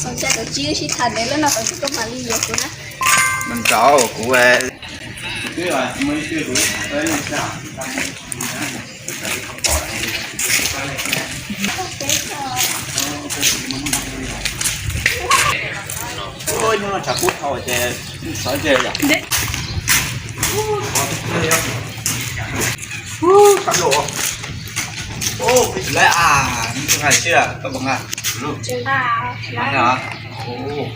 Xyoo xya caum tsib sib tham ntev lawm no, tab sis koj mam li yuav kuv na. Nrov kuv. Hnub no tshav kub dhau ces sov ze yom. Ub, kab lus. Ub, peb tsis laib a, nws tsis nqa siab, koj puas nqa? Tsis nqa. Nqa na. Ub.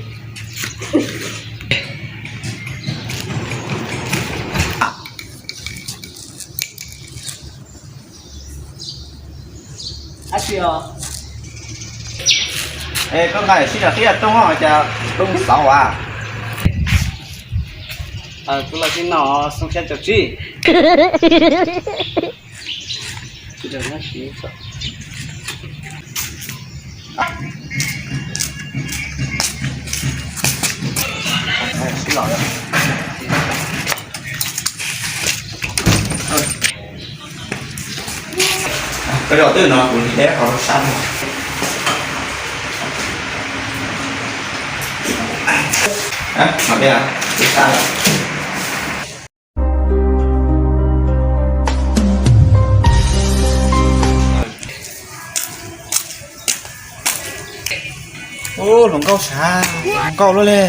Es koj nqa sib nrog qhib rooj os, cas rooj xauv as? Kuv los sib no xyoo xya caum tsib. Koj zov twj no kuv hle qhov rau sab no. Mam li sab. Ub, hluas nkauj sav, hluas nkauj luaj li.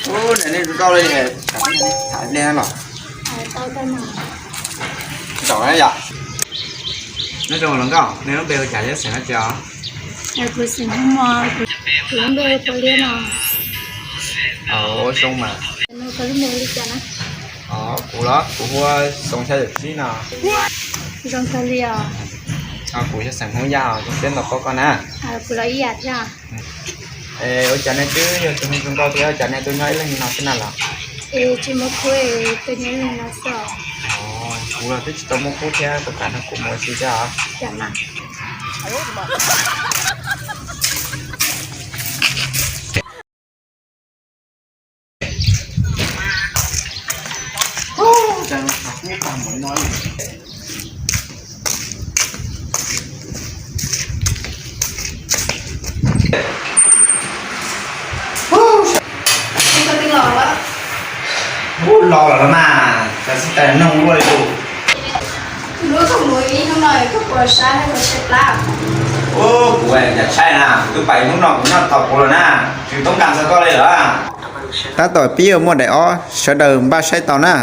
Ub, nej hluas nkauj li, tham dlej los? Zaum na yom. Nyob zoo hluas nkauj, nej lub npe hu cas thiab xeem dab tsi os? Kuv xeem Hmoob Mos, kuv lub npe hu Pov Liab no. Ua zoo mas. Koj lub npe hu li cas na? Kuv los kuv hu Xyoo Xya Yawm Tsib no. Zoo kawg li os. Kuv yog xeem Hmoob Yaj, zoo siab tau paub koj na. Kuv los ib yam thiab. Es ua cas nej twb yog tus neeg zoo nkauj thiab, ua cas nej tuaj nyob ib leeg li no xwb na los? Es tsis muaj khub, tuaj nyob ib leeg no xwb. Kuv los twb tsis tau muaj khub thiab, puas kam nrog kuv mus ua si thiab os? Ub, los lawm los mas, cas xij tas noog luaj li tus. Ub, kuv cas tshaib na, kuv twb pais hnub no kuv nyob tau kuv lawm na, tsis toob kas txog koj li lawm. Tab tom pib yuav muaj daim ob, sawv daws npaj saib tau na.